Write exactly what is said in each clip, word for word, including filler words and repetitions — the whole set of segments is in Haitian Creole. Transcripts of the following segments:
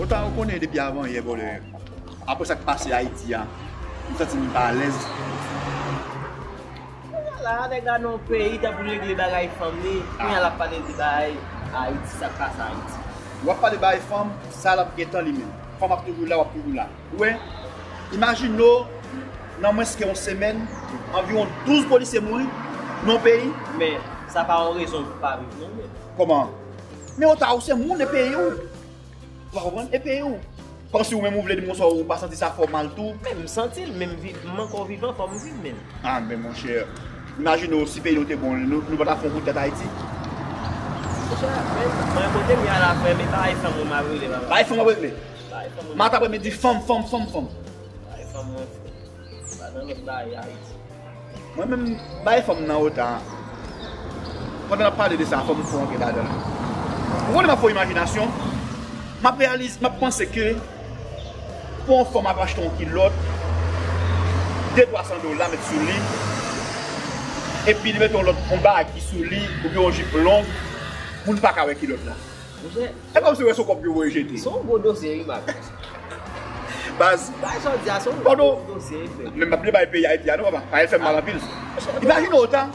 Ota, ou konnen depi avan yè, brother. Apre sa k pase Ayiti a, m santi m pa alèz. Ala, nèg la nan yon peyi, tanpou l regle bagay fanm li. Kounye a l ap pale de bagay Ayiti, sa k pase Ayiti. W ap pale bagay fanm, sa l ap gentan li menm. Fanm ap toujou la, w ap toujou la. Ou wè, imajine w, nan mwens ke yon semèn, anviwon douz polisye mouri nan yon peyi. Men, sa pa yon rezon pou pa viv non, men. Kòman? Men Ota, ou se moun e peyi w. Ou pa konprann? E peyi w. Kòmsi ou menm ou vle di m konsa ou pa santi sa fè w mal tou? Men m santi l, men m viv, m ankò vivan, fò m viv menm. Ah, men monchè, imajine w si peyi nou te bon, nou, nou pa ta fè yon kout tèt Ayiti? Monchè, men mwen kote m ye a la, frè m, e pa e fanm mwen m ap regle, papa. Pa e fanm w ap regle? Pa e fanm mwen. Maten aprèmidi, fanm, fanm, fanm, fanm. Pa e fanm mwen, frè. Pa nan lòt bagay Ayiti. Mwen menm, bay fanm nan Ota. Pandan n ap pale de sa, fò m fè yon antre ladan l. Ou konnen m ap fè yon imajinasyon. M ap reyalize, m ap panse ke pou yon fanm ap achte yon kilòt, de twa san dola met sou li, epi li mete yon lòt, yon bagay ki sou li, oubyen yon jip long, moun pa ka wè kilòt la. Monchè, e kòmsi w wè se yon kòb yo voye jete. Se yon gwo dosye, wi, Mak. Baz. Bagay sa w di a, se yon gwo dosye, frè. Men m ap li bay peyi Ayiti a, non, papa. Bagay fè m mal anpil. Imajine w, Ota,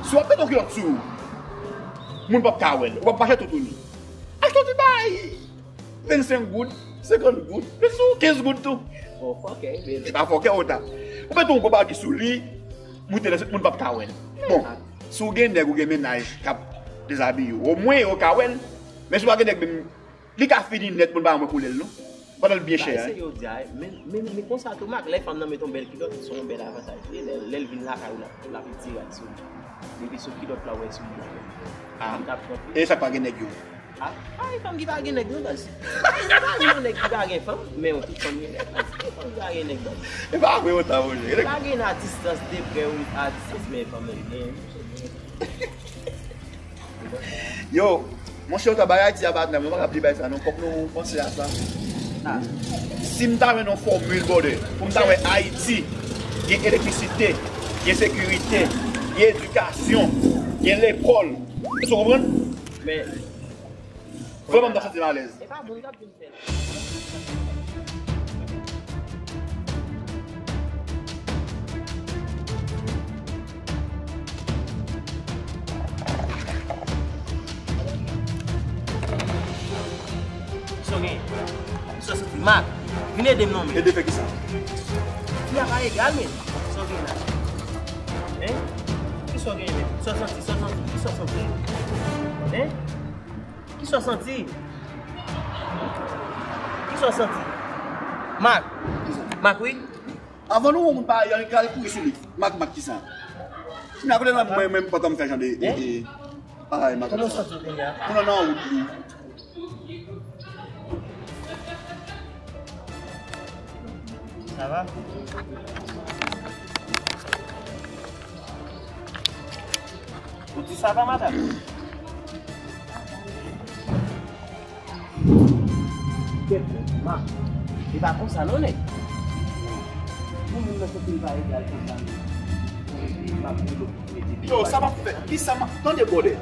si w ap mete yon kilòt sou ou, moun p ap ka wè l. Ou p ap mache toutouni. Achte yon ti bagay vennsenk goud, senkant goud, men sou kenz goud tou. Bon, fòkè, men. Se pa fòkè, Ota. Ou mete yon gwo bagay sou li, moute nan, moun p ap ka wè l. Bon, si w gen nèg, ou gen mennaj k ap dezabiye w, omwen yo ka wè l. Men si w pa gen nèg menm, li ka fini nèt, moun pa janm wè koulè l non. Pandan l byen chè a. Bagay serye w di a, men, men, men konsa tou, Mak, lè fanm nan met yon bèl kilòt, se yon bèl avantaj li ye, lè, lè l vin lakay ou, l ap, l ap retire l sou li. Depi sou kilòt la, w wè sou li. Ah. Li t ap tranpe. E sa k pa gen nèg yo? Ah, pa gen fanm ki pa gen nèg non, baz. Pa gen yon nèg ki pa gen fanm, men yon tout fanm gen nèg, baz. Gen fanm ki pa gen nèg, baz. E pa vre, Ota, monchè. Pa gen a distans de prè ou a distans, men fanm nan gen. Yo, monchè, Ota, bagay Ayiti a pa nan, mwen pa ka bliye bagay sa non, fòk nou panse a sa. Ah. Si m ta jwenn yon fòmil, brother, pou m ta wè Ayiti, gen elektrisite, gen sekirite, gen edikasyon, gen lekòl. Èske w konprann? Men, vrèman, m ta santi m alèz. E pa bon, m t ap vin fè l. Sa w genyen? Sa w santi? Mak, vin ede m non, men. Ede fè kisa? Fi a pa egal, men. Sa w genyen la? Hein? Kisa w genyen, men? Sa w santi? Sa w santi? Kisa w santi? Hein? Kisa w santi? Kisa w santi? Mak. Mak, wi. Anvan nou wè yon moun parèy, ann al kouri sou li. Mak, Mak, kisa? Kounya kote nan mwen menm pantan m fè jan de, de, de bagay, Mak. Kòman w santi w kounya? Moun nan nan wout li. Sa va? Ou di sa va, madanm? Kèt, ma. E pa konsa non, nèg. Pou moun nan soti, li pa egal konsa non. M ap di l otorite. Yo, sa m ap fè? Kisa m ap tande, brother?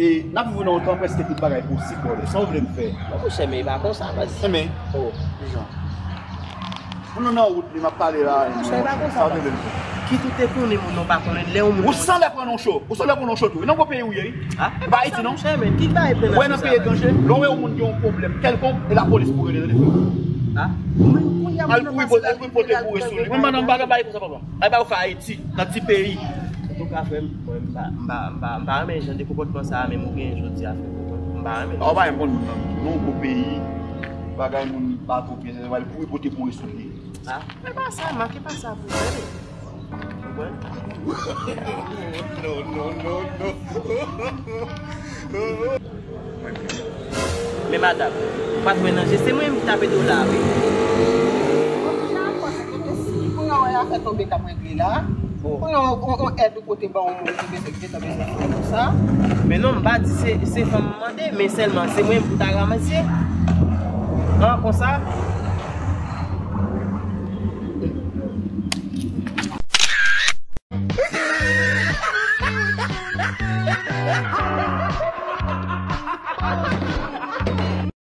E n ap viv nan yon tan prèske tout bagay posib, brother. Sa w vle m fè? Bon, monchè, men e pa konsa, baz. Enben, oh, kijan? Moun nan nan wout li, m ap pale la. Monchè, e pa konsa, baz. Sa w vle m fè? Kit ou te konnen moun nan w pa konnen, lè yon moun. Ou sanble pran nan cho. Ou sanble pran nan cho tou. E nan gwo peyi ou ye, wi. Ah, e pa Ayiti, non. Monchè, men ki bay plen. Ou wè nan peyi etranje, lè w wè yon moun gen yon pwoblèm kèlkonk, e lapolis pou rele, tande, frè. Ah, men kounye a, al kouri pote, al kouri pote kouri sou li. Mwen, madanm, m pa nan bagay konsa, papa. Ay, ba ou fè Ayiti, nan ti peyi. Antouka, frè m, mwen, m pa, m pa, m pa, m pa renmen jan de konpòtman sa a, menm ou gen jodi a, frè m. M pa renmen. Ou pa renmen moun nan, nan yon gwo peyi, bagay moun pa twò byen, se al kouri pote kouri sou li. Ah, men pa sa, manke pa sa pou mwen. Konprann? Non, non, non, non. Men madanm, ou pa t wè nan je, se mwen menm ki tape do la, wi. Kounye a, w wè afè tonbe k ap regle la. Kounye a, on, on èd ou pote ba yon moun ki bezwen, ki gentan bezwen fè konsa. Men non, m pa di se, se fanm m mande, men sèlman se mwen menm pou ta ranmase. An, konsa.